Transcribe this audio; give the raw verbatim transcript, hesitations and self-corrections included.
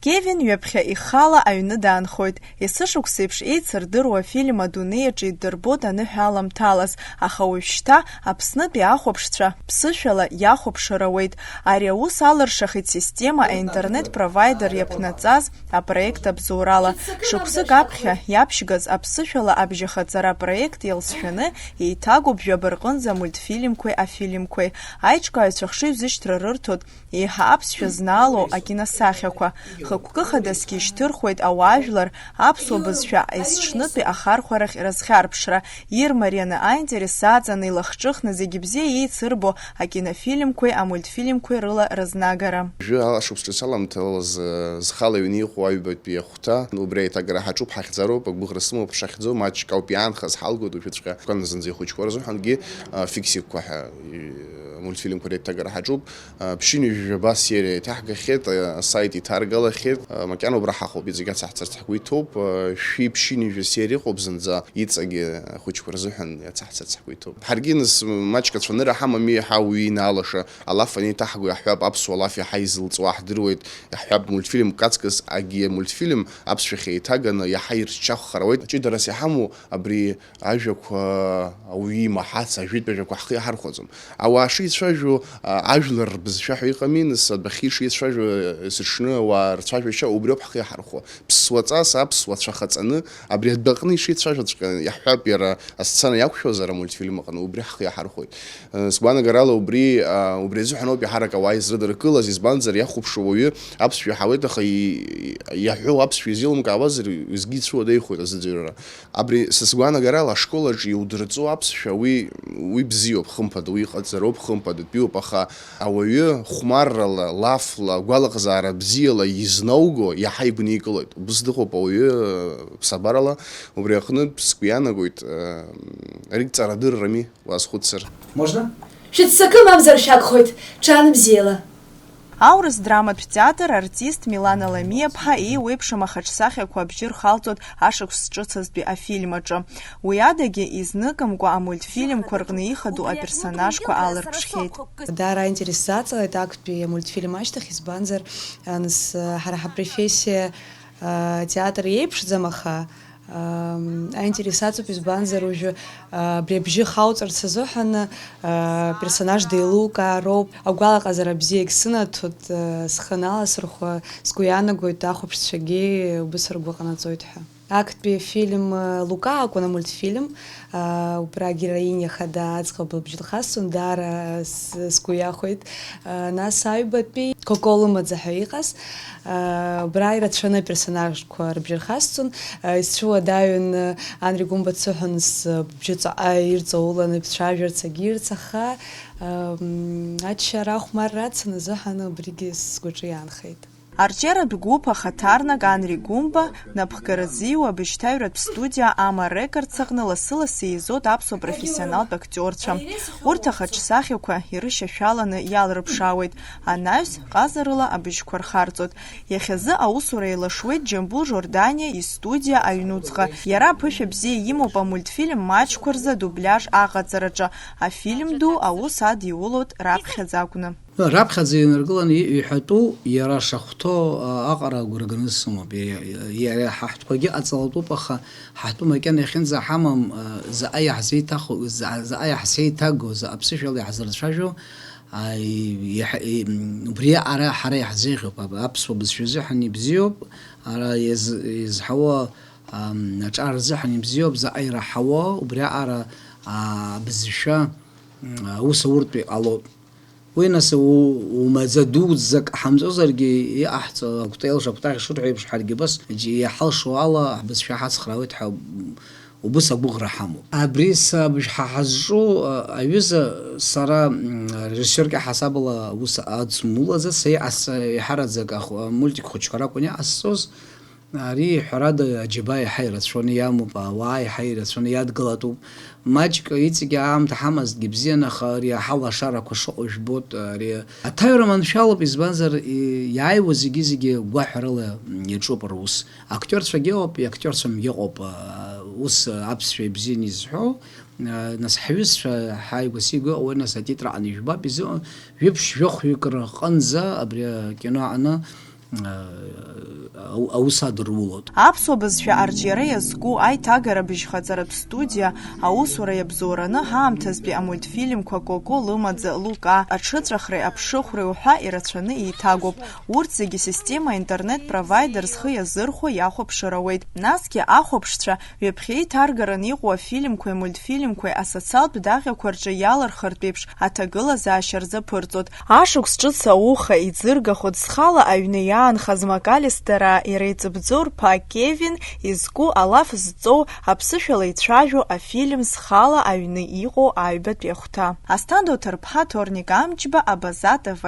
Кевин ҩаԥхьа ихала аҩны даанхоит. Есышықәсеиԥш еицырдыруа афильм адунеи аҿы иддырбоит аныҳәа аламҭалаз, аха уажәшьҭа Аԥснытәи ахәаԥшцәа ԥсышәала иахәаԥшыр ауеит. Ари аус алыршахеит система аинтернет-провайдер иаԥнаҵаз апроект абзоурала. Шықәсык аԥхьа иаԥшьгаз аԥсышәала абжьахаҵара апроект иалҵшәаны еиҭагоуп жәаба рҟынӡа амультфильмқәеи афильмқәеи. Аиҿкааҩцәа хшыҩзышьҭра рырҭоит еиҳа аԥсшәа знаало акиносахьақәа. Хықәкы хадасгьы ишьҭырхуеит ауаажәлар аԥсуа бызшәа есҽнытәи ахархәарахь рызхьарԥшра. Ирмарианы аинтерес аҵаны илахҿыхны зегьы бзиа еицырбо акинофильмқәеи амультфильмқәеи рыла рызнагара. Жәы алашықәс ҿыц аламҭалаз, зхала аҩны иҟоу аҩбатәи ахәҭа, убри аиҭагара ҳаҿуп, ҳахьӡароуп, агәыӷра сымоуп, ҳшахьӡо, маҷк ауп иаанхаз, ҳалгоит уажәыҵәҟьа. Зынӡа ихәыҷқәа рзыҳәангьы, а, фиксикқәа ҳәа, и, амультфильмқәа реиҭагара ҳаҿуп. А, ԥшьынҩажәи жәаба сериа иҭаҳгахьеит, а, асайт иҭаргалахьеит. А, макьана убра ҳахәоуп, иҵегь ацаҳҵарц ҳгәы иҭоуп. А, шәи ԥшьынҩажәи сериа ыҟоуп зынӡа, иҵегь ахәыҷқәа рзыҳәан иацаҳҵарц ҳгәы иҭоуп. Ҳаргьы нас маҷк ацәанырра ҳамами, иаҳа уҩы инаалаша алаф анеиҭаҳго иаҳҳәап, аԥсуа лаф иаҳа изылҵуа ҳдыруеит, иаҳҳәап, мультфильмк аҵкыс агьи амультфильм аԥсшәахь еиҭаганы иаҳа ирччахәхар ауеит. Ҷыдарас иҳамоу абри ажәақәа ауаҩы имаҳац, ажәытә ажәақәа ҳхы иаҳархәаӡом. Ауаа шеицәажәо, а, ажәлар рбызшәа ҳәа иҟами, нас адәахьы ишеицәажәо, есыҽны ауаа рцәажәашьа убриоуп ҳхы иаҳархәо. Ԥсуаҵас аԥсуа цәа хаҵаны, абри адәаҟны ишеицәажәоҵәҟьа иаҳҳәап, иара асцена иақәшәозар амультфильм аҟны, убри ҳхы иаҳархәоит. Э, сгәаанагарала убри, а, убри азыҳәан ауп иаҳарак ауаа изрыдыркылаз, избанзар, иахәаԥшуа уаҩы аԥсшәа иаҳауеит, аха и-, и-, иаҳәоу аԥсшәа изеилымкаауазар, уеизгьы ицәыуадаҩхоит азыӡырҩра. Абри, са сгәаанагарала, ашкол аҿы иудырҵо аԥсшәа, уи, уи бзиоуп, хымԥада, уи иҟаҵароуп, хымԥада, тәиуп, аха ауаҩы хәмаррала, лафла, гәалаҟазаара бзиала изнауго иаҳа игәникылоит. Убыс дыҟоуп ауаҩы, ԥсабарала, убри аҟнытә сгәы иаанагоит, э, аригь ҵарадыррами, уазхәыцыр. Можно? Шәыццакы, мамзар шәагхоит, ҽаанбзиала. Аурыс драматә театр артист Милана Ламиаԥҳа еиуеиԥшым ахаҿсахьақәа абжьы рхалҵоит ашықәс ҿыцазтәи афильм аҿы. Уи адагьы, изныкымкәа амультфильмқәа рҟны ихадоу аперсонажқәа алырԥшхьеит. Даара аинтерес саҵалеит актәи амультфильм ашьҭахь, избанзар, а, нас, а, ҳара ҳапрофессиа, а, театр иеиԥшӡам, аха, а, аинтерес аҵоуп, избанзар, уажәы, а, абри абжьы халҵарц азыҳәан, а, персонаж деилукаароуп. Агәалаҟазара бзиагь сынаҭоит, а, схы аналасырхәа, сгәы иаанагоит, ахәаԥшцәагьы убыс ргәы ҟанаҵоит ҳәа. Актәи афильм, э, Лука акәын, амультфильм. Э, убра агероиниа хада аӡӷаб лыбжьы лхасҵон, даара с-, сгәы иахәеит. Э, нас аҩбатәи Коко лымаӡа ҳәа иҟаз, э, убра ирацәаны аперсонажқәа рыбжьы рхасҵон. Э, исцәуадаҩын, э, Анри Гәымба дсыҳәон сбжьы ҵаҟа ирҵауланы бцәажәарц агьирц, аха, э, м, аччара ахәмарра ацын азыҳәан абригьы сгәаҿы иаанхеит. Арҿиаратә гәыԥ ахаҭарнак Анри Гәымба напхгара зиуа абжьҭаҩратә студиа Ама Рекордс аҟны лассы-лассы еизоит аԥсуа профессионалтә актиорцәа. Урҭ ахаҿсахьақәа ирышьашәаланы иалрыԥшаауеит, анаҩс ҟазарыла абжьқәа рхарҵоит. Иахьазы аусура еилашуеит Џьамбул Жорданиа истудиа аҩнуҵҟа. Иара аԥышәа бзиа имоуп амультфильм маҷқәа рзы адубляж аҟаҵараҿы. Афильм ду аус адиулоит раԥхьаӡа акәны. Раԥхьаӡа инаргыланы иҳәатәу иара шахәҭоу, а, аҟара агәра ганы сымоуп. Иа-, иа-, иара ҳа ҳтәқәагьы ҟаҵалатәуп, аха ҳтәы макьана иахьынӡаҳамам, а, заҟа иаҳзеиҭаху, за-, заҟа иаҳзеиҭаго, заҟа ԥсышәала иаҳзырцәажәо, а, и-, иаҳ-, и-, м, убри аҟара ҳара иаҳзеиӷьуп. Ап-, аԥсуа бызшәа азыҳәан ибзиоуп, ара иаз-, изҳауа, ам, аҿар рзыҳәан ибзиоуп, заҟа ираҳауа, убри аҟара, а, абызшәа, м, аус ауртә иҟалоит. Уи, нас, у-, умаӡа дуӡӡак ҳамҵозаргьы, иҟаҳҵо акәтаӷь шакәтаӷь шырҳәо еиԥш, ҳаргьы абас џь-, иҳалшо ала ҳбызшәа ҳацхраауеит ҳәа убыс агәыӷра ҳамоуп. Абри сабжь ҳа ҳазҿу, а, аҩыза, сара, м, режиссиорк иаҳасабала аус ацмулаӡац, са иҟасҵа-, еиҳараӡак ахә-, амультик хәыҷқәа ракәын иҟасҵоз. Ари, ҳәарада, аџьабаа еиҳа ирацәаны иамоуп, ауаа еиҳа ирацәаны иадгылатәуп. Маҷк иҵегь аамҭа ҳамазҭгьы бзиан, аха ари аҳалашарақәа шыҟоу жәбоит, ари аҭаҩра маншәалоуп, избанзар, и-, иааиуа зегьы-зегьы гәаҳәарыла иаҿуп рус. Актиорцәагьы ыҟоуп, иактиорцәамгьы ыҟоуп, а, ус аԥсшәа ибзианы изҳәо, а, нас ҳҩызцәа ҳааигәа сигәа иҟоу, нас атитр аҟны ижәбап, изы-, жәиԥшь-жәохәҩык рҟынӡа абри акино аҟны аус адырулоит. Аԥсуа бызшәа арҿиара иазку аиҭагара быжьхаҵаратә студиа аусура иабзоураны ҳаамҭазтәи амультфильмқәа Коко лымаӡа, Лука, аҽыҵәахреи аԥшыхәреи уҳәа ирацәаны еиҭагоуп. Урҭ зегьы система интернет-провайдер зхы иазырхәо иахәаԥшыр ауеит. Насгьы ахәаԥшцәа ҩаԥхьа еиҭаргараны иҟоу афильмқәеи амультфильмқәеи асоциалтә даҟьақәа рҿы иалырхыртә еиԥш аҭагылазаашьа рзаԥырҵоит. Ашықәс ҿыц ауха иӡыргахоит зхала аҩны иаанхаз Макалистераа иреиҵыбӡоу рԥа Кевин изку алаф зҵоу аԥсышәала ицәажәо афильм Зхала аҩны иҟоу аҩбатәи ахәҭа. Асҭанда Оҭырԥҳа, Ҭорник Амҷба, Абаза Т В.